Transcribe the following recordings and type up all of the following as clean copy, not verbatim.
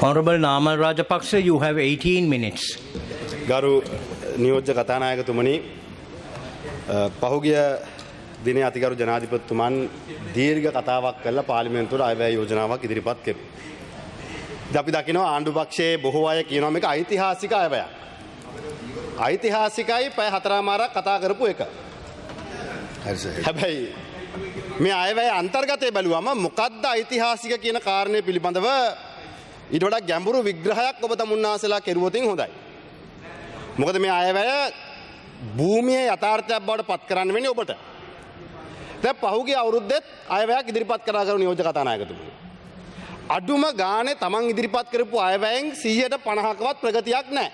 Honorable Namal Rajapaksa, you have 18 minutes. ගරු නියෝජ්‍ය කතානායකතුමනි, පහුගිය දිනේ අතිගරු ජනාධිපතිතුමන් දීර්ඝ කතාවක් කරලා පාර්ලිමේන්තුවට අයවැය යෝජනාවක් ඉදිරිපත් කෙරුවා. ඉතින් අපි දකිනවා ආණ්ඩු පක්ෂයේ බොහෝ අය කියනවා මේක ඓතිහාසික අයවැයක්. ඓතිහාසිකයි පැය හතරමාරක් කතා කරපු එක. හැබැයි මේ අයවැය අන්තර්ගතය බැලුවම මොකද්ද ඓතිහාසික කියන කාරණය පිළිබඳව ඊට වඩා ගැඹුරු විග්‍රහයක් ඔබ තමුන්නාසලා කෙරුවොතින් හොඳයි. මොකද මේ අයවැය භූමියේ යථාර්ථයක් බවට පත් කරන්න වෙන්නේ ඔබට. දැන් පහුගිය අවුරුද්දෙත් අයවැයක් ඉදිරිපත් කරා ගරු නියෝජ්‍ය කතානායකතුමනි. අඩුම ගානේ තමන් ඉදිරිපත් කරපු අයවැයෙන් 150කවත් ප්‍රගතියක් නැහැ.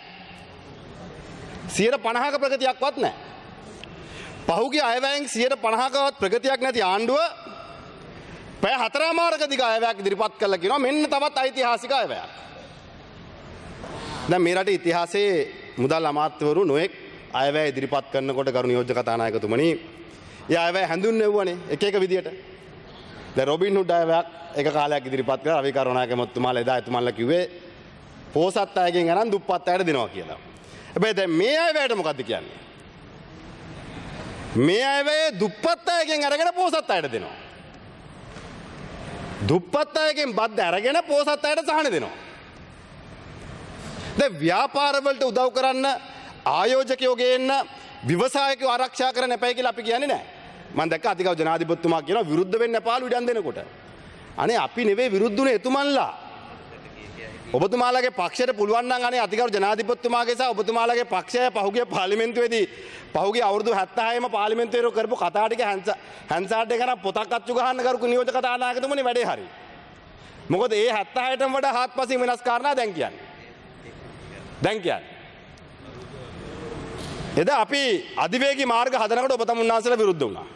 150ක ප්‍රගතියක්වත් නැහැ. පහුගිය අයවැයෙන් 150කවත් ප්‍රගතියක් නැති ආණ්ඩුව පැය හතරමාරක දිග අයවැයක් ඉදිරිපත් කළා කියනවා මෙන්න තවත් ඓතිහාසික අයවැයක්. දැන් මේ රටේ ඉතිහාසයේ මුදල් අමාත්‍යවරු නොයෙක් අයවැය ඉදිරිපත් කරනකොට, ගරු නියෝජ්‍ය කතානායකතුමනි, ඒ අයවැය හැඳින්වෙව්වනේ එක එක විදියට. දැන් රොබින් හුඩ් අයවැයක් එක කාලයක් ඉදිරිපත් කරා රවි කරුණානායක මහත්මයාලා. එදා එතුමන්ලා කිව්වේ පෝසත් අයගෙන් අරන් දුප්පත් අයට දෙනවා කියලා. හැබැයි දැන් මේ අයවැයට මොකද්ද කියන්නේ? මේ අයවැය දුප්පත් අයගෙන් අරගෙන පෝසත් අයට දෙනවා. දුප්පත් අයගෙන් බද්ද අරගෙන පෝසත් අයට සහන දෙනවා. දැන් ව්‍යාපාර වලට උදව් කරන්න, ආයෝජකයෝ ගේන්න, ව්‍යවසායකයෝ ආරක්ෂා කරන්න එපයි කියලා අපි කියන්නේ නෑ. මම දැක්ක අතිගරු ජනාධිපතිතුමා කියනවා විරුද්ධ වෙන්න එපාලු ඉඩම් දෙනකොට. අනේ අපි නෙවෙයි විරුද්ධ වුණේ, එතුමන්ලා. ඔබතුමාලාගේ පක්ෂයට පුළුවන් නම් අනේ අතිගරු ජනාධිපතිතුමාගේ සහ ඔබතුමාලාගේ පක්ෂය පහුගිය පාර්ලිමේන්තුවේදී පහුගිය අවුරුදු 76ම පාර්ලිමේන්තුවේ කරපු කතා ටික හැන්සාඩ් එක කරන් පොතක් අච්චු ගහන්න ගරු නියෝජ්‍ය කතානායකතුමනි, වැඩේ හරි. මොකද ඒ 76ටම වඩා හාත්පසින් වෙනස් කාරණා දැන් කියන්නේ. දැන් කියන්නේ. එදා අපි අධිවේගී මාර්ග හදනකොට ඔබ තමුන්නාන්සේලා විරුද්ධ වුණා.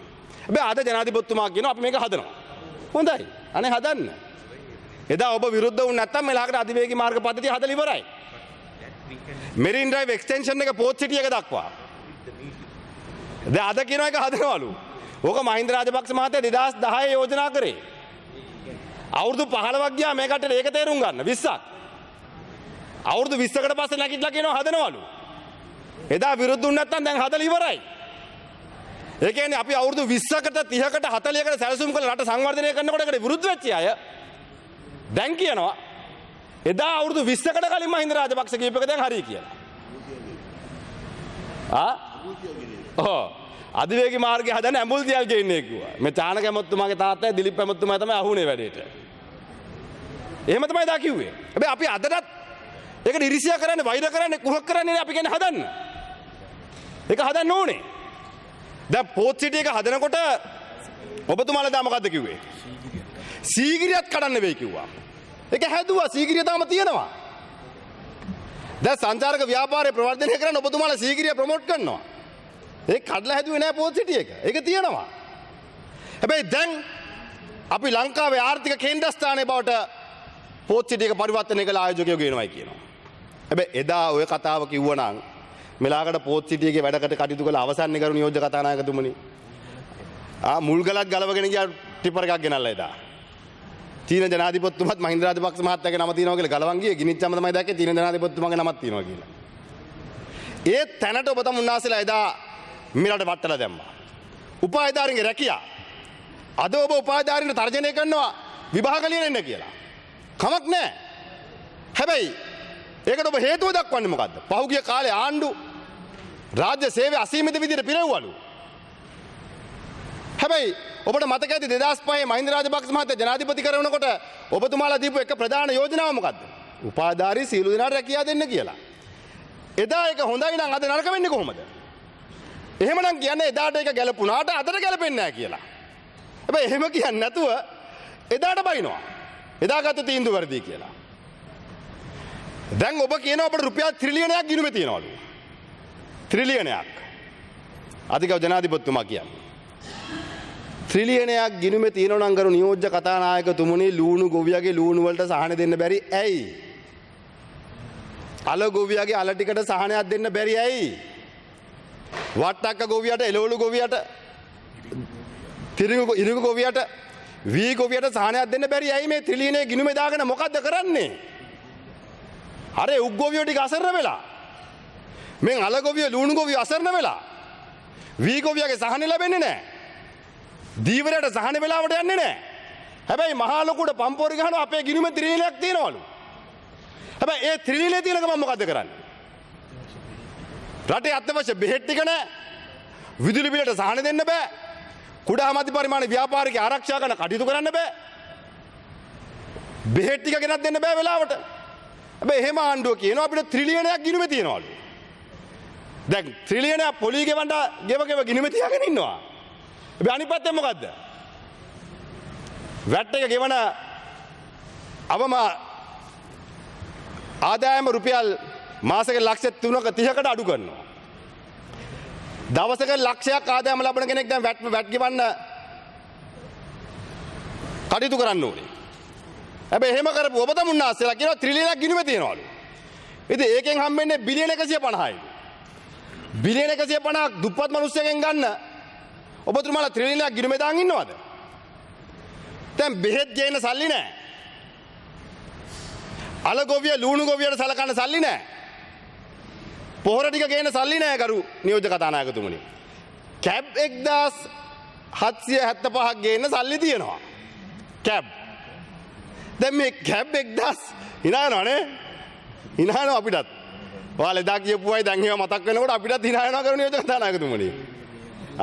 හැබැයි අද ජනාධිපතිතුමා කියනවා අපි මේක හදනවා. හොඳයි. අනේ හදන්න. එදා ඔබ විරුද්ධ වුණ නැත්නම් මෙලහකට අධිවේගී මාර්ග පද්ධතිය හදලා ඉවරයි. මෙරින් ඩ්‍රයිව් එක්ස්ටෙන්ෂන් එක පෝට් සිටි එක දක්වා. දැන් අද කියනවා එක හදනවලු. ඕක මහින්ද රාජපක්ෂ මහත්තයා 2010 යෝජනා කරේ. අවුරුදු 15ක් ගියා මේ කට්ටියට ඒක තේරුම් ගන්න, 20ක්. අවුරුදු 20කට පස්සේ නැගිටලා කියනවා හදනවලු. එදා විරුද්ධ වුණ නැත්නම් දැන් හදලා ඉවරයි. ඒ කියන්නේ අපි අවුරුදු 20කට, 30කට, 40කට සැලසුම් කළ රට සංවර්ධනය කරනකොට ඒකට විරුද්ධ වෙච්ච අය දැන් කියනවා එදා අවුරුදු 20කට කලින් මහින්ද රාජපක්ෂ කියපු එක දැන් හරි කියලා. ආ? ඔව්. අධිවේගී මාර්ගය හදන්න ඇඹුල් දියල් ගේන්නේ කිව්වා. මේ චානක ඇමතුමාගේ තාත්තා දිලිප් ඇමතුමා තමයි අහුනේ වැඩේට. එහෙම තමයි දා කිව්වේ. හැබැයි අපි අදටත් ඒකට ඉරිසියා කරන්නේ, වෛර කරන්නේ, කුහක කරන්නේ නෑ. අපි කියන්නේ හදන්න. ඒක හදන්න ඕනේ. දැන් පෝට් සිටි එක හදනකොට ඔබතුමාලා දා මොකද්ද කිව්වේ? සීගිරියත් කඩන්න වෙයි කිව්වා. ඒක හැදුවා, සීගිරිය තාම තියෙනවා. දැන් සංචාරක ව්‍යාපාරය ප්‍රවර්ධනය කරන්න ඔබතුමාලා සීගිරිය ප්‍රොමෝට් කරනවා. ඒක කඩලා හැදුවේ නෑ පෝට් සිටි එක. ඒක තියෙනවා. හැබැයි දැන් අපි ලංකාවේ ආර්ථික කේන්ද්‍රස්ථානය බවට පෝට් සිටි එක පරිවර්තනය කළ ආයෝජකයෝ ගේනවයි කියනවා. හැබැයි එදා ඔය කතාව කිව්වනම් මෙලාකට පෝට් සිටි එකේ වැඩකට කටයුතු කළ අවසන් ගරු නියෝජ්‍ය කතානායකතුමනි. ආ මුල් ගලක් ගලවගෙන ගියා ටිපර් එකක් ගෙනල්ලා එදා. චීන ජනාධිපතිතුමත් මහින්ද රාජපක්ෂ මහත්තයාගේ නම තියෙනවා කියලා ගලවන් ගියේ. ගිනිච්චම තමයි දැක්කේ චීන ජනාධිපතිතුමාගේ නමක් තියෙනවා කියලා. ඒ තැනට ඔබ තමුන්නාසලා එදා මේ රට වට්ටලා දැම්මා. උපායධාරීන්ගේ රැකියා. අද ඔබ උපායධාරීන්ට තර්ජනය කරනවා විභාග ලියන එන්න කියලා. කමක් නැහැ. හැබැයි ඒකට ඔබ හේතුව දක්වන්නේ මොකද්ද? පහුගිය කාලේ ආණ්ඩු රාජ්‍ය සේවය අසීමිත විදිහට පිරෙව්වලු. හැබැයි ඔබට මතක ඇති 2005 මහින්ද රාජපක්ෂ මහත්තයා ජනාධිපති කරනකොට ඔබතුමාලා දීපු එක ප්‍රධාන යෝජනාව මොකද්ද? උපාධාරී සියලු දෙනාට රැකියාව දෙන්න කියලා. එදා ඒක හොඳයි නම් අද නරක වෙන්නේ කොහොමද? එහෙමනම් කියන්නේ එදාට ඒක ගැලපුණාට අදට ගැලපෙන්නේ නැහැ කියලා. හැබැයි එහෙම කියන්නේ නැතුව එදාට බයිනවා. එදා ගත්ත තීන්දුව වැරදි කියලා. දැන් ඔබ කියනවා අපිට රුපියල් ත්‍රිලියනයක් ගිණුමේ තියෙනවලු. ත්‍රිලියනයක්. අධිකව ජනාධිපතිතුමා කියන්නේ. ත්‍රිලියනයක් ගිණුමේ තියෙනවා නම් ගරු නියෝජ්‍ය කතානායකතුමනි, ලූණු ගොවියගේ ලූණු වලට සහන දෙන්න බැරි ඇයි? අල ගොවියගේ අල ටිකට සහනයක් දෙන්න බැරි ඇයි? වට්ටක්ක ගොවියට, එළවලු ගොවියට, තිරිඟු ඉරිඟු ගොවියට, වී ගොවියට සහනයක් දෙන්න බැරි ඇයි? මේ ත්‍රිලියනයේ ගිණුමේ දාගෙන මොකද්ද කරන්නේ? අර උග්ගොවියෝ ටික අසරණ වෙලා. මෙන් අල ගොවියෝ ලූණු ගොවියෝ අසරණ වෙලා. වී ගොවියාගේ සහන ලැබෙන්නේ නැහැ. දීවරයට සහන වෙලාවට යන්නේ නැහැ. හැබැයි මහා ලොකුට පම්පෝරි ගහනවා අපේ ගිණුමේ ත්‍රිලීලයක් තියෙනවලු. හැබැයි ඒ ත්‍රිලීලය තියෙන ගමන් මොකද්ද කරන්නේ? රටේ අත්‍යවශ්‍ය බෙහෙත් ටික නැහැ. විදුලි බිලට සහන දෙන්න බෑ. කුඩා මධ්‍ය පරිමාණ ව්‍යාපාරික ආරක්ෂා කරන කටයුතු කරන්න බෑ. බෙහෙත් ටික ගෙනත් දෙන්න බෑ වෙලාවට. හැබැයි එහෙම ආණ්ඩුව කියනවා අපිට ත්‍රිලියනයක් ගිණුමේ තියෙනවලු. දැන් ත්‍රිලියනයක් පොලී ගෙවන්න ගෙව ගෙව ගිණුමේ තියාගෙන ඉන්නවා. හැබැයි අනිත් පැත්තෙන් මොකද්ද? වැට් එක ගෙවන අවම ආදායම රුපියල් මාසෙක ලක්ෂ 3ක 30කට අඩු කරනවා. දවසක ලක්ෂයක් ආදායම ලබන කෙනෙක් දැන් වැට් වැට් ගෙවන්න කටයුතු කරන්න ඕනේ. හැබැයි එහෙම කරපු ඔබ තමුන්නාන්සේලා කියනවා ත්‍රිලියනයක් ගිණුමේ තියෙනවලු. ඉතින් ඒකෙන් හම්බෙන්නේ බිලියන 150යි. බිලියන 150ක් දුප්පත් මිනිස්සුන්ගෙන් ගන්න ඔබතුමාලා ත්‍රිලියනයක් ගිණුමේ දාන් ඉන්නවද? දැන් බෙහෙත් ගේන්න සල්ලි නෑ. අල ගොවිය ලූණු ගොවියට සලකන්න සල්ලි නෑ. පොහොර ටික ගේන්න සල්ලි නෑ ගරු නියෝජ්‍ය කතානායකතුමනි. කැබ් 1775ක් ගේන්න සල්ලි තියෙනවා. කැබ්. දැන් මේ කැබ් 1000 හිනා යනවා නේ? හිනා යනවා අපිටත්. ඔයාලා එදා කියපු අය දැන් ඒවා මතක් වෙනකොට අපිටත් හිනා යනවා ගරු නියෝජ්‍ය කතානායකතුමනි.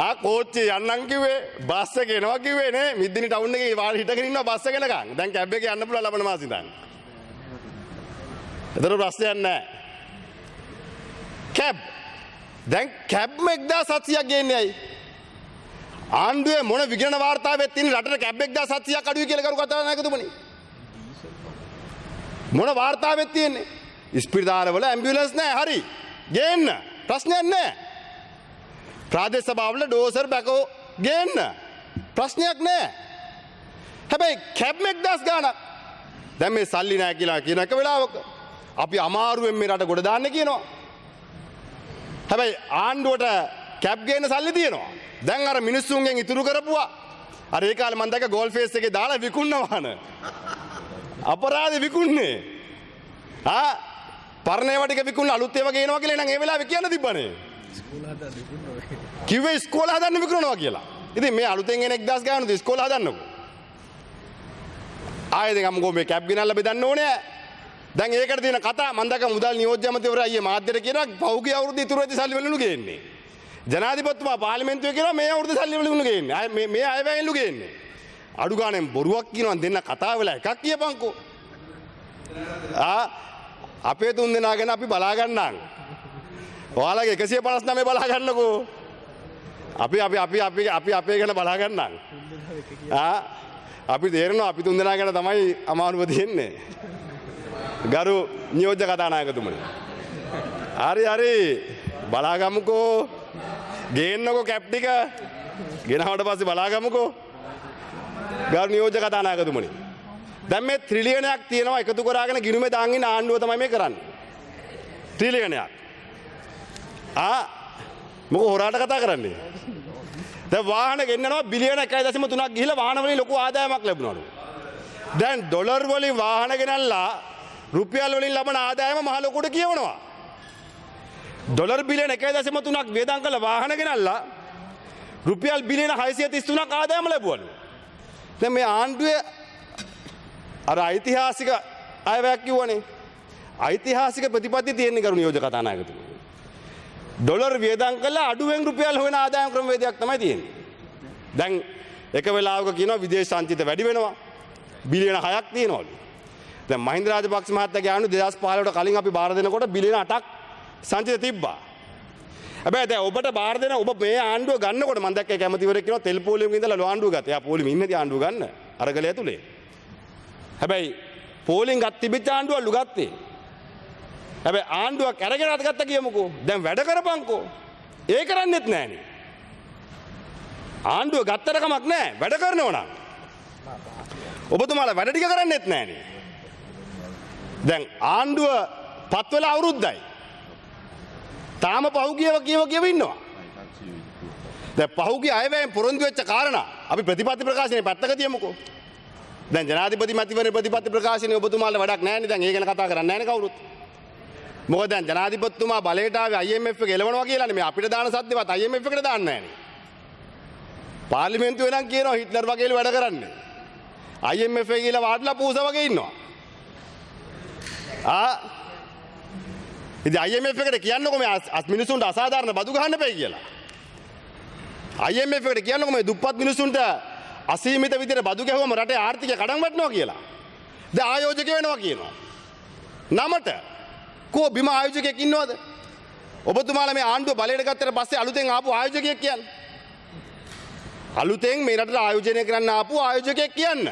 ආ කෝච්චිය යන්නම් කිව්වේ, බස් එක එනවා කිව්වේ නේ. මිද්දිනි ටවුන් එකේ වාඩි හිටගෙන ඉන්නවා බස් එක එනකන්. දැන් කැබ් එකේ යන්න පුළුවන් ලබන මාසෙ ඉඳන්. ඒතර ප්‍රශ්නයක් නෑ. කැබ්. දැන් කැබ්ම 1700ක් ගේන්නේ ඇයි? ආණ්ඩුවේ මොන විගණන වාර්තාවෙත් තියෙන රටට කැබ් 1700ක් අඩුයි කියලා ගරු කතානායකතුමනි. මොන වාර්තාවෙත් තියෙන්නේ? ඉස්පිරිතාලවල ඇම්බියුලන්ස් නෑ, හරි. ගේන්න. ප්‍රශ්නයක් නෑ. ප්‍රාදේශ සභාවල ඩෝසර් බැකෝ ගේන්න. ප්‍රශ්නයක් නෑ. හැබැයි කැබ් 1000 ගාණක්. දැන් මේ සල්ලි නෑ කියලා කියන එක වෙලාවක අපි අමාරුවෙන් මේ රට ගොඩ දාන්න කියනවා. හැබැයි ආණ්ඩුවට කැබ් ගේන්න සල්ලි තියෙනවා. දැන් අර මිනිස්සුන්ගෙන් ඉතුරු කරපුවා අර ඒ කාලේ මං දැක්ක ගෝල් ෆේස් එකේ දාලා විකුණන වාහන. අපරාධ විකුණන්නේ. ආ පරණ ඒවා ටික විකුණලා අලුත් ඒවා ගේනවා කියලා එහෙනම් ඒ වෙලාවේ කියන්න තිබ්බනේ. කිව්වේ ඉස්කෝල හදන්න විකුණනවා කියලා. ඉතින් මේ අලුතෙන් එන 1000 ගානද ඉස්කෝල හදන්නකෝ. ආයෙ දැන් අම්මෝ මේ කැබ් ගෙනල්ලා බෙදන්න ඕනේ. දැන් ඒකට තියෙන කතා මං දැක්ක මුදල් නියෝජ්‍ය ඇමතිවරයා ඊයේ මාධ්‍යට කියනවා පහුගිය අවුරුද්ද ඉතුරු වෙච්ච සල්ලි වලින්ලු ගේන්නේ. ජනාධිපතිතුමා පාර්ලිමේන්තුවේ කියනවා මේ අවුරුද්ද සල්ලි වලින්ලු ගේන්නේ. ආයේ මේ මේ අයවැයෙන්ලු ගේන්නේ. අඩු ගානෙන් බොරුවක් කියනවා දෙන්න කතා වෙලා එකක් කියපන්කෝ. ආ අපේ තුන් දෙනා ගැන අපි බලා ගන්නම්. ඔයාලගේ 159 බලා ගන්නකෝ. අපි අපි අපි අපි අපි අපේ ගැන බලා ගන්නම්. ආ අපි තේරෙනවා අපි තුන් දෙනා ගැන තමයි අමාරුව තියෙන්නේ. ගරු නියෝජ්‍ය කතානායකතුමනි. හරි හරි බලාගමුකෝ. ගේන්නකෝ කැප් ටික. ගෙනාවට පස්සේ බලාගමුකෝ. ගරු නියෝජ්‍ය කතානායකතුමනි. දැන් මේ ත්‍රිලියනයක් තියෙනවා එකතු කරාගෙන ගිණුමේ දාන් ඉන්න ආණ්ඩුව තමයි මේ කරන්නේ. ත්‍රිලියනයක්. ආ මොකෝ හොරාට කතා කරන්නේ? දැන් වාහන ගෙන්නනවා බිලියන 1.3ක් ගිහිල්ලා වාහන වලින් ලොකු ආදායමක් ලැබුණාලු. දැන් ඩොලර් වලින් වාහන ගෙනල්ලා රුපියල් වලින් ලබන ආදායම මහ ලොකුට කියවනවා. ඩොලර් බිලියන 1.3ක් වියදම් කළ වාහන ගෙනල්ලා රුපියල් බිලියන 633ක් ආදායම ලැබුවලු. දැන් මේ ආණ්ඩුවේ අර ඓතිහාසික අයවැයක් කිව්වනේ. ඓතිහාසික ප්‍රතිපත්ති තියෙන්නේ ගරු නියෝජ්‍ය කතානායකතුමනි. ඩොලර් වියදම් කළා අඩුවෙන් රුපියල් හොයන ආදායම් ක්‍රමවේදයක් තමයි තියෙන්නේ. දැන් එක වෙලාවක කියනවා විදේශ සංචිත වැඩි වෙනවා. බිලියන 6ක් තියෙනවලු. දැන් මහින්ද රාජපක්ෂ මහත්තයාගේ ආණ්ඩුව 2015ට කලින් අපි බාර දෙනකොට බිලියන 8ක් සංචිත තිබ්බා. හැබැයි දැන් ඔබට බාර දෙන ඔබ මේ ආණ්ඩුව ගන්නකොට මම දැක්ක ඒ කැමතිවරයෙක් කියනවා තෙල් පොලිමක ඉඳලා ආණ්ඩුව ගත්තා. එයා පොලිමේ ඉන්නදී ආණ්ඩුව ගන්න අරගලය ඇතුලේ. හැබැයි පොලිම් ගත් තිබිච්ච ආණ්ඩුවලු ගත්තේ. හැබැයි ආණ්ඩුවක් අරගෙන අත ගත්තා කියමුකෝ. දැන් වැඩ කරපන්කෝ. ඒ කරන්නෙත් නෑනේ. ආණ්ඩුව ගත්තට කමක් නෑ. වැඩ කරනව නම්. ඔබතුමාලා වැඩ ටික කරන්නෙත් නෑනේ. දැන් ආණ්ඩුව පත් වෙලා අවුරුද්දයි. තාම පහුගියව කියව කියව ඉන්නවා. දැන් පහුගිය අයවැයෙන් පොරොන්දු වෙච්ච කාරණා අපි ප්‍රතිපත්ති ප්‍රකාශනයේ පැත්තක තියමුකෝ. දැන් ජනාධිපති මැතිවරණ ප්‍රතිපත්ති ප්‍රකාශනයේ ඔබතුමාලා වැඩක් නෑනේ. දැන් ඒ ගැන කතා කරන්නේ නෑනේ කවුරුත්. මොකද දැන් ජනාධිපතිතුමා බලයට ආවේ IMF එක එලවනවා කියලානේ. මේ අපිට දාන සද්දේවත් IMF එකට දාන්නේ නැහනේ. පාර්ලිමේන්තුවේ නම් කියනවා හිට්ලර් වගේලු වැඩ කරන්නේ. IMF එක කියලා වාඩිලා පූස වගේ ඉන්නවා. ආ ඉතින් IMF එකට කියන්නකො මේ මිනිසුන්ට අසාධාරණ බදු ගහන්න එපයි කියලා. IMF එකට කියන්නකො මේ දුප්පත් මිනිසුන්ට අසීමිත විදිහට බදු ගැහුවම රටේ ආර්ථිකය කඩන් වැටෙනවා කියලා. දැන් ආයෝජක වෙනවා කියනවා. නමට කෝ බිම ආයෝජකයෙක් ඉන්නවද? ඔබතුමාලා මේ ආණ්ඩුව බලයට ගත්තට පස්සේ අලුතෙන් ආපු ආයෝජකයෙක් කියන්න. අලුතෙන් මේ රටට ආයෝජනය කරන්න ආපු ආයෝජකයෙක් කියන්න.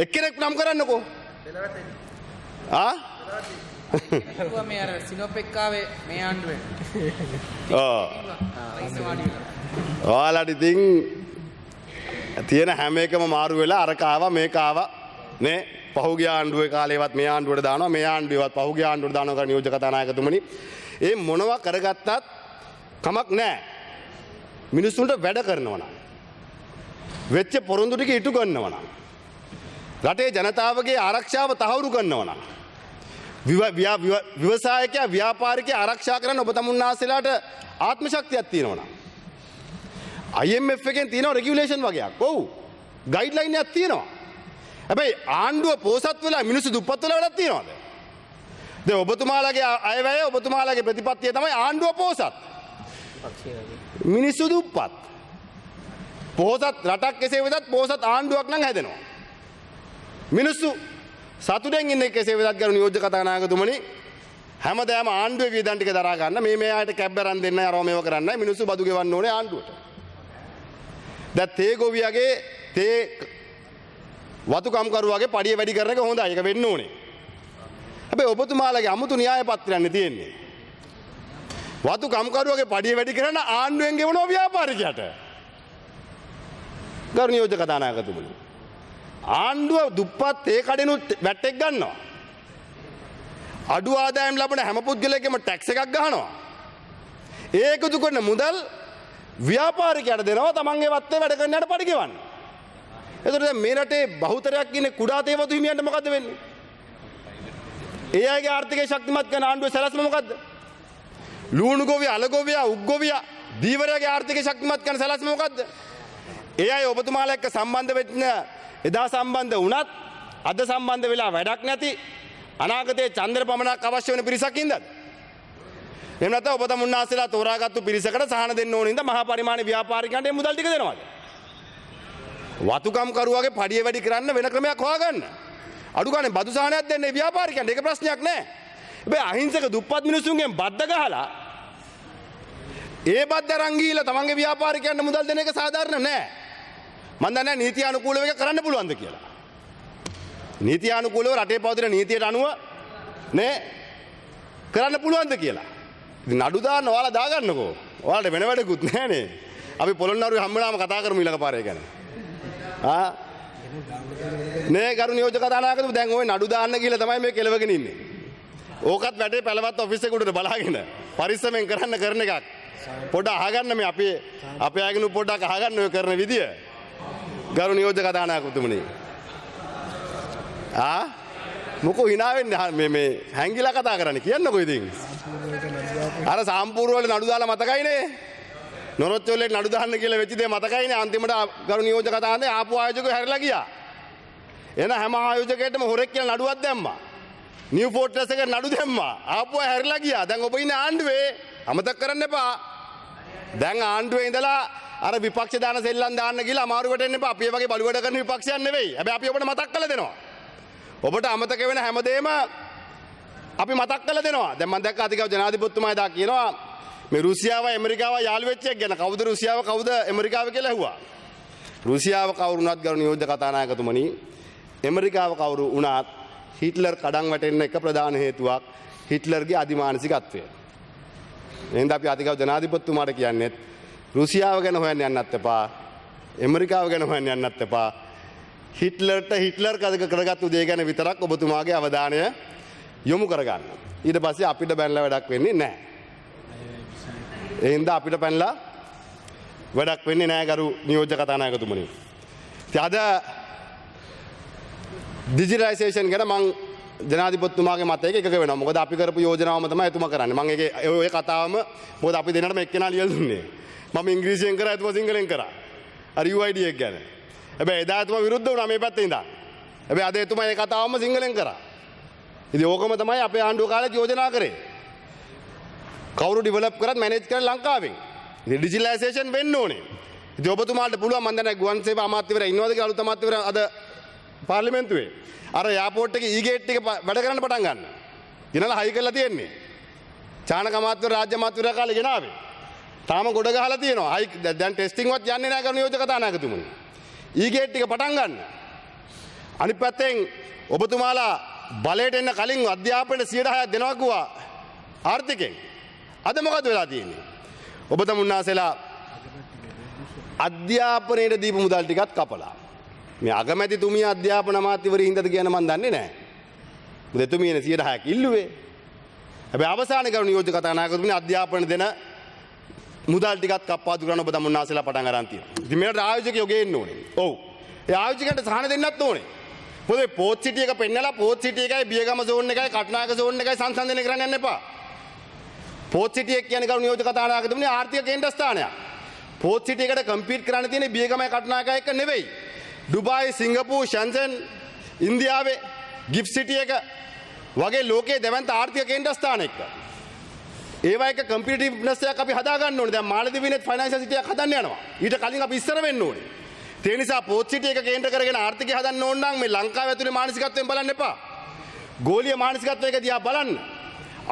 එක්කෙනෙක් නම් කරන්නකෝ. ආ? කිව්වා මේ අර සිනෝපෙක් ආවේ මේ ආණ්ඩුවේ. ඔව්. ඉස්ස වාඩි වෙලා. ඔයාලට ඉතින් තියෙන හැම එකම මාරු වෙලා අරක ආවා මේක ආවා නේ. පහුගිය ආණ්ඩුවේ කාලේවත් මේ ආණ්ඩුවට දානවා, මේ ආණ්ඩුවේවත් පහුගිය ආණ්ඩුවට දානවා කරන නියෝජ්‍ය කතානායකතුමනි. ඒ මොනවා කරගත්තත් කමක් නෑ. මිනිස්සුන්ට වැඩ කරනවා නම්, වෙච්ච පොරොන්දු ටික ඉටු කරනවා නම්, රටේ ජනතාවගේ ආරක්ෂාව තහවුරු කරනවා නම්, ව්‍යවසායකයා ව්‍යාපාරිකයා ආරක්ෂා කරන්න ඔබ තමුන්නාන්සේලාට ආත්ම ශක්තියක් තියෙනවා නම්, IMF එකෙන් තියෙනවා රෙගියුලේෂන් වගේක්. ඔව්. ගයිඩ්ලයින් එකක් තියෙනවා. හැබැයි ආණ්ඩුව පෝසත් වෙලා මිනිස්සු දුප්පත් වෙලා වැඩක් තියනවද? දැන් ඔබතුමාලාගේ අයවැය, ඔබතුමාලාගේ ප්‍රතිපත්තිය තමයි ආණ්ඩුව පෝසත්, මිනිස්සු දුප්පත්. පොහොසත් රටක් කෙසේ වෙතත් පොහොසත් ආණ්ඩුවක් නම් හැදෙනවා. මිනිස්සු සතුටෙන් ඉන්න කෙසේ වෙතත් ගරු නියෝජ්‍ය කතානායකතුමනි, හැමදාම ආණ්ඩුවේ වියදම් ටික දරා ගන්න, මේ මේ අයට කැබ් අරන් දෙන්න, අරව මේව කරන්නයි මිනිස්සු බදු ගෙවන්න ඕනේ ආණ්ඩුවට. දැන් තේ ගොවියගේ, තේ වතුකම්කරුවාගේ පඩිය වැඩි කරන එක හොඳයි. ඒක වෙන්න ඕනේ. හැබැයි ඔබතුමාලගේ අමුතු න්‍යාය පත්‍රයන්නේ තියෙන්නේ. වතුකම්කරුවාගේ පඩිය වැඩි කරන ආණ්ඩුවෙන් ගෙවනවා ව්‍යාපාරිකයාට. ගරු නියෝජ්‍ය කතානායකතුමනි, ආණ්ඩුව දුප්පත් තේ කඩෙනුත් වැට් එක ගන්නවා. අඩු ආදායම් ලබන හැම පුද්ගලයෙක්ගේම ටැක්ස් එකක් ගහනවා. ඒ එකතු කරන මුදල් ව්‍යාපාරිකයාට දෙනවා තමන්ගේ වත්තේ වැඩ කරන යට පඩි ගෙවන්න. එතකොට දැන් මේ රටේ බහුතරයක් ඉන්නේ කුඩා තේ වතු හිමියන්ට මොකද්ද වෙන්නේ? ඒ අයගේ ආර්ථිකය ශක්තිමත් කරන ආණ්ඩුවේ සැලැස්ම මොකද්ද? ලූණු ගොවියා, අල ගොවියා, උක් ගොවියා, දීවරයාගේ ආර්ථිකය ශක්තිමත් කරන සැලැස්ම මොකද්ද? ඒ අය ඔබතුමාලා එක්ක සම්බන්ධ වෙන්න එදා සම්බන්ධ වුණත් අද සම්බන්ධ වෙලා වැඩක් නැති, අනාගතයේ චන්ද්‍ර පමණක් අවශ්‍ය වෙන පිරිසක් ඉඳද? එහෙම නැත්නම් ඔබ තමුන්නාන්සේලා තෝරාගත්තු පිරිසකට සහන දෙන්න ඕන හින්දා මහා පරිමාණ ව්‍යාපාරිකයන්ට මේ මුදල් ටික දෙනවද? වතුකම් කරුවාගේ පඩිය වැඩි කරන්න වෙන ක්‍රමයක් හොයාගන්න. අඩු ගානේ බදු සහනයක් දෙන්න ඒ ව්‍යාපාරිකයන්ට, ඒක ප්‍රශ්නයක් නෑ. හැබැයි අහිංසක දුප්පත් මිනිස්සුන්ගෙන් බද්ද ගහලා ඒ බද්ද අරන් ගිහිල්ලා තමන්ගේ ව්‍යාපාරිකයන්ට මුදල් දෙන එක සාධාරණ නෑ. මං දන්නේ නෑ නීති අනුකූලව ඒක කරන්න පුළුවන්ද කියලා. නීති අනුකූලව රටේ පවතින නීතියට අනුව නේ කරන්න පුළුවන්ද කියලා. ඉතින් නඩු දාන්න ඔයාලා දාගන්නකෝ. ඔයාලට වෙන වැඩකුත් නෑනේ. අපි පොළොන්නරුවේ හම්බුනාම කතා කරමු ඊළඟ පාරේ ගැන. ආ නේ ගරු නියෝජ්‍ය කතානායකතුමා, දැන් ඔය නඩු දාන්න කියලා තමයි මේ කෙලවගෙන ඉන්නේ. ඕකත් වැටේ පැලවත් ඔෆිස් එක උඩට බලාගෙන පරිස්සමෙන් කරන්න කරන එකක්. පොඩ්ඩක් අහගන්න මේ අපේ අපේ අයගෙනු පොඩ්ඩක් අහගන්න ඔය කරන විදිය. ගරු නියෝජ්‍ය කතානායකතුමනි. ආ මොකෝ හිනා වෙන්නේ? මේ මේ හැංගිලා කතා කරන්නේ කියන්නකෝ ඉතින්. අර සාම්පූර්ව වල නඩු දාලා මතකයිනේ. නොරොච්චෝලේ නඩු දාන්න කියලා වෙච්ච දේ මතකයිනේ. අන්තිමට ගරු නියෝජ්‍ය කතානායකතුමනි ආපු ආයෝජකයෝ හැරිලා ගියා. එන හැම ආයෝජකයෙක්ටම හොරෙක් කියලා නඩුවක් දැම්මා. නිව් ෆෝට්‍රස් එකට නඩු දැම්මා. ආපු අය හැරිලා ගියා. දැන් ඔබ ඉන්නේ ආණ්ඩුවේ. අමතක කරන්න එපා. දැන් ආණ්ඩුවේ ඉඳලා අර විපක්ෂ දාන සෙල්ලම් දාන්න ගිහලා අමාරු වැටෙන්න එපා. අපි ඒ වගේ බලු වැඩ කරන විපක්ෂයක් නෙවෙයි. හැබැයි අපි ඔබට මතක් කරලා දෙනවා. ඔබට අමතක වෙන හැමදේම අපි මතක් කරලා දෙනවා. දැන් මම දැක්ක අධිකරු ජනාධිපතිතුමා එදා කියනවා මේ රුසියාව ඇමරිකාව යාළු වෙච්ච එක ගැන. කවුද රුසියාව කවුද ඇමරිකාව කියලා ඇහුවා. රුසියාව කවුරු වුණත් ගරු නියෝජ්‍ය කතානායකතුමනි, ඇමරිකාව කවුරු වුණත් හිට්ලර් කඩන් වැටෙන්න එක ප්‍රධාන හේතුවක් හිට්ලර්ගේ අධිමානසිකත්වය. එහෙනම් අපි අධිකරු ජනාධිපතිතුමාට කියන්නේත් රුසියාව ගැන හොයන්න යන්නත් එපා, ඇමරිකාව ගැන හොයන්න යන්නත් එපා. හිට්ලර්ට හිට්ලර් කරගත්තු දේ ගැන විතරක් ඔබතුමාගේ අවධානය යොමු කරගන්න. ඊට පස්සේ අපිට බැනලා වැඩක් වෙන්නේ නැහැ. ඒ හින්දා අපිට පැනලා වැඩක් වෙන්නේ නැහැ ගරු නියෝජ්‍ය කතානායකතුමනි. ඉතින් අද ඩිජිටලයිසේෂන් ගැන මං ජනාධිපතිතුමාගේ මතයක එකග වෙනවා. මොකද අපි කරපු යෝජනාවම තමයි එතුමා කරන්නේ. මං ඒකේ ඔය කතාවම මොකද අපි දෙන්නටම එක්කෙනා ලියලා දුන්නේ. මම ඉංග්‍රීසියෙන් කරා, එතුමා සිංහලෙන් කරා. අර UID එක ගැන. හැබැයි එදා එතුමා විරුද්ධ වුණා මේ පැත්තේ ඉඳන්. හැබැයි අද එතුමා ඒ කතාවම සිංහලෙන් කරා. ඉතින් ඕකම තමයි අපේ ආණ්ඩුව කාලේත් යෝජනා කරේ. කවුරු ඩිවෙලොප් කරත් මැනේජ් කරන්නේ ලංකාවෙන්. ඉතින් ඩිජිටලයිසේෂන් වෙන්න ඕනේ. ඉතින් ඔබතුමාට පුළුවන්, මන් දන්නේ ගුවන් සේවා අමාත්‍යවරයා ඉන්නවද කියලා, අලුත් අමාත්‍යවරයා අද පාර්ලිමේන්තුවේ. අර එයාපෝට් එකේ ඊ ගේට් එක වැඩ කරන්න පටන් ගන්න. ගෙනලා හයි කරලා තියෙන්නේ. චානක අමාත්‍යවර, රාජ්‍ය අමාත්‍යවරයා කාලේ ගෙනාවේ. තාම ගොඩ ගහලා තියෙනවා. හයි දැන් ටෙස්ටිං වත් යන්නේ නැහැ කරු නියෝජ්‍ය කතානායකතුමනි. ඊ ගේට් එක පටන් ගන්න. අනිත් පැත්තෙන් ඔබතුමාලා බලයට එන්න කලින් අධ්‍යාපනයට 6% දෙනවා කිව්වා ආර්ථිකයෙන්. අද මොකද වෙලා තියෙන්නේ? ඔබ තමුන්නාසෙලා අධ්‍යාපනයට දීපු මුදල් ටිකත් කපලා. මේ අගමැතිතුමිය අධ්‍යාපන අමාත්‍යවරිය හින්දාද කියන මන් දන්නේ නැහැ. මොකද එතුමියනේ 6%ක් ඉල්ලුවේ. හැබැයි අවසානයේ කරු නියෝජ්‍ය කතානායකතුමනි, අධ්‍යාපන දෙන මුදල් ටිකත් කප්පාදු කරන්න ඔබ තමුන්නාසෙලා පටන් අරන් තියෙනවා. ඉතින් මේකට ආයෝජකයෝ ගේන්න ඕනේ. ඔව්. ඒ ආයෝජකයන්ට සහන දෙන්නත් ඕනේ. මොකද මේ පෝට් සිටි එක පෙන්නලා පෝට් සිටි එකයි බියගම සෝන් එකයි කටුනායක සෝන් එකයි සංසන්දනය කරන්න යන්න එපා. පෝට් සිටි එක කියන්නේ කරු නියෝජ්‍ය කතානායකතුමනි, ආර්ථික කේන්ද්‍රස්ථානයක්. පෝට් සිටි එකට කම්පීට් කරන්න තියෙන්නේ බියගමයි කටුනායකයි එක්ක නෙවෙයි. ඩුබායි, සිංගප්පූර්, ෂෙන්සන්, ඉන්දියාවේ ගිෆ්ට් සිටි එක වගේ ලෝකයේ දැවැන්ත ආර්ථික කේන්ද්‍රස්ථාන එක්ක. ඒවා එක කම්පිටිටිව්නස් එකක් අපි හදා ගන්න ඕනේ. දැන් මාලදිවයිනෙත් ෆයිනෑන්ෂල් සිටි එකක් හදන්න යනවා. ඊට කලින් අපි ඉස්සර වෙන්න ඕනේ. ඒ නිසා පෝට් සිටි එක කේන්ද්‍ර කරගෙන ආර්ථිකය හදන්න ඕන නම් මේ ලංකාව ඇතුලේ මානසිකත්වයෙන් බලන්න එපා. ගෝලීය මානසිකත්වයක දිහා බලන්න.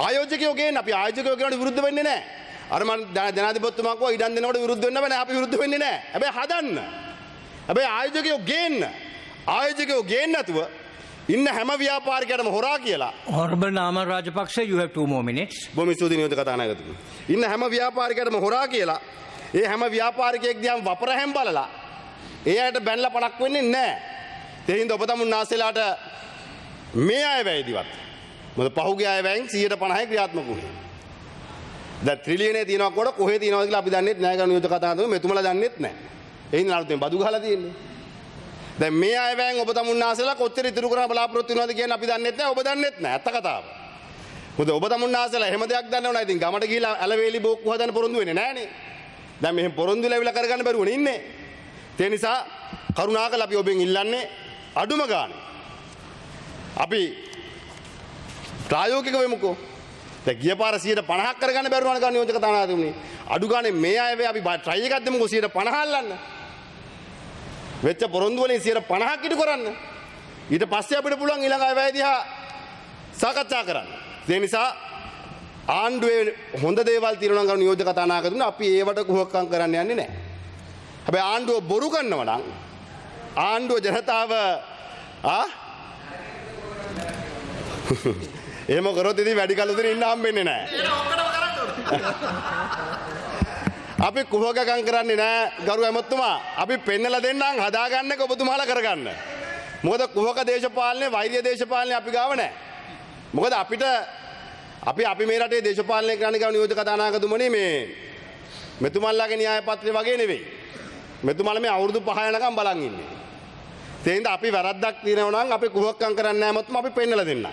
ආයෝජකයෝ ගේන්න, අපි ආයෝජකයෝ කියනකොට විරුද්ධ වෙන්නේ නැහැ. අර මං ජනාධිපතිතුමා කිව්වා ඉඩම් දෙනකොට විරුද්ධ වෙන්න බෑ නෑ, අපි විරුද්ධ වෙන්නේ නැහැ. හැබැයි හදන්න. හැබැයි ආයෝජකයෝ ගේන්න. ආයෝජකයෝ ගේන්න නැතුව ඉන්න හැම ව්‍යාපාරිකයටම හොරා කියලා. Honorable Namal Rajapaksa, you have 2 more minutes. බොහොම ස්තුතියි නියෝජ්‍ය කතානායකතුමනි. ඉන්න හැම ව්‍යාපාරිකයටම හොරා කියලා ඒ හැම ව්‍යාපාරිකයෙක් දිහාම වපරහැම් බලලා ඒ අයට බැනලා පළක් වෙන්නේ නැහැ. ඒ හින්දා ඔබ තමුන්නාසෙලාට මේ අය වැයදිවත්. මොකද පහුගිය අය වැයෙන් 150 ක්‍රියාත්මක වුණේ. දැන් ත්‍රිලියනේ තියෙනවා කොට කොහේ තියෙනවද කියලා අපි දන්නෙත් නෑ ගරු නියෝජ්‍ය කතානායකතුමනි, මෙතුමලා දන්නෙත් නෑ. ඒ හින්දා අලුතෙන් බදු ගහලා තියෙන්නේ. දැන් මේ අය වැයෙන් ඔබ තමුන්නාසෙලා කොච්චර ඉතුරු කරන්න බලාපොරොත්තු වෙනවද කියන්නේ අපි දන්නෙත් නෑ, ඔබ දන්නෙත් නෑ. ඇත්ත කතාව. මොකද ඔබ තමුන්නාසෙලා එහෙම දෙයක් දන්නව නෑ. ඉතින් ගමට ගිහිල්ලා ඇලවේලි බෝක්කු හදන්න පොරොන්දු වෙන්නේ නෑනේ. දැන් මෙහෙම පොරොන්දු ලැබිලා කරගන්න බැරුවනේ ඉන්නේ. ඒ නිසා කරුණාකරලා අපි ඔබෙන් ඉල්ලන්නේ අඩුම ගානේ අපි ප්‍රායෝගික වෙමුකෝ. දැන් ගිය පාර 150ක් කරගන්න බැරුණා නේ නියෝජ්‍ය කතානායකතුමනි. අඩු ගානේ මේ අය වේ අපි ට්‍රයි එකක් දෙමුකෝ, 150 අල්ලන්න. වෙච්ච පොරොන්දු වලින් 150ක් ඉටු කරන්න. ඊට පස්සේ අපිට පුළුවන් ඊළඟ අය වැය දිහා සාකච්ඡා කරන්න. ඒ නිසා ආණ්ඩුවේ හොඳ දේවල් තියෙනවා නම් ගරු නියෝජ්‍ය කතානායකතුමනි, අපි ඒවට කුහකම් කරන්න යන්නේ නැහැ. හැබැයි ආණ්ඩුව බොරු කරනවා නම්, ආණ්ඩුව ජනතාව එහෙම කරොත් ඉතින් වැඩි කල් උදේ ඉන්න හම්බෙන්නේ නැහැ. අපි කුහකකම් කරන්නේ නෑ ගරු ඇමතුමා. අපි පෙන්නලා දෙන්නම්, හදාගන්න එක ඔබතුමාලා කරගන්න. මොකද කුහක දේශපාලනේ, වෛර්ය දේශපාලනේ අපි ගාව නෑ. මොකද අපිට අපි අපි මේ රටේ දේශපාලනය කරන්න ගරු නියෝජ්‍ය කතානායකතුමනි, මේ මෙතුමන්ලාගේ න්‍යාය පත්‍රය වගේ නෙවෙයි. මෙතුමාලා මේ අවුරුදු 5 යනකම් බලන් ඉන්නේ. ඒ හින්දා අපි වැරද්දක් තියෙනවා නම් අපි කුහකම් කරන්නේ නෑ ඇමතුමා, අපි පෙන්නලා දෙන්නම්.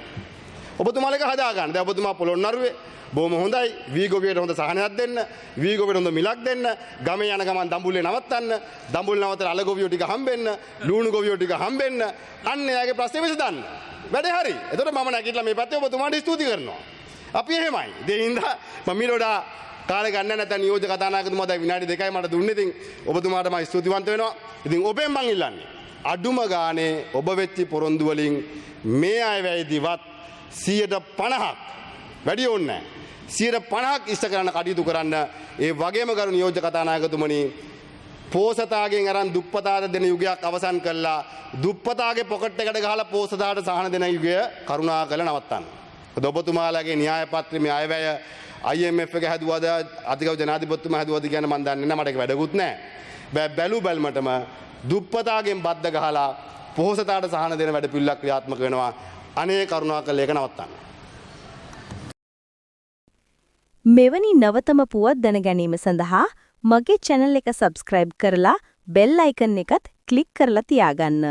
ඔබතුමාලා එක හදා ගන්න. දැන් ඔබතුමා පොළොන්නරුවේ බොහොම හොඳයි. වී ගොවියට හොඳ සහනයක් දෙන්න, වී ගොවියට හොඳ මිලක් දෙන්න, ගමේ යන ගමන් දඹුල්ලේ නවත්තන්න, දඹුල් නවත්තලා අල ගොවියෝ ටික හම්බෙන්න, ලූණු ගොවියෝ ටික හම්බෙන්න, අන්න එයාගේ ප්‍රශ්නේ විසඳන්න. වැඩේ හරි. එතකොට මම නැගිටලා මේ පැත්තේ ඔබතුමාට ස්තුති කරනවා. අපි එහෙමයි. ඒ හින්දා මම ඊට වඩා කාලේ ගන්න නැත්නම් නියෝජ්‍ය කතානායකතුමා දැන් විනාඩි 2යි මට දුන්නේ. ඉතින් ඔබතුමාට මම ස්තුතිවන්ත වෙනවා. ඉතින් ඔබෙන් මං ඉල්ලන්නේ අඩුම ගානේ ඔබ වෙච්ච පොරොන්දු වලින් මේ අය වැයදිවත් 150ක්, වැඩි ඕනේ නැහැ. 150ක් ඉෂ්ට කරන්න කටයුතු කරන්න. ඒ වගේම ගරු නියෝජ්‍ය කතානායකතුමනි, පෝසතාගෙන් අරන් දුප්පතාට දෙන යුගයක් අවසන් කළා, දුප්පතාගේ පොකට් එකට ගහලා පෝසතාට සහන දෙන යුගය කරුණාකරලා නවත්තන්න. මොකද ඔබතුමාලාගේ න්‍යාය පත්‍රය මේ අයවැය IMF එක හැදුවද අධිගරු ජනාධිපතිතුමා හැදුවද කියන මන් දන්නේ නැහැ, මට ඒක වැඩකුත් නැහැ. බැලු බැල්මටම දුප්පතාගෙන් බද්ද ගහලා පොහොසතාට සහන දෙන වැඩ පිළිවෙලක් ක්‍රියාත්මක වෙනවා. අනේ කරුණාකරලා ඒක නවත්තන්න. මෙවැනි නවතම පුවත් දැන ගැනීම සඳහා මගේ චැනල් එක සබ්ස්ක්‍රයිබ් කරලා බෙල් අයිකන් එකත් ක්ලික් කරලා තියාගන්න.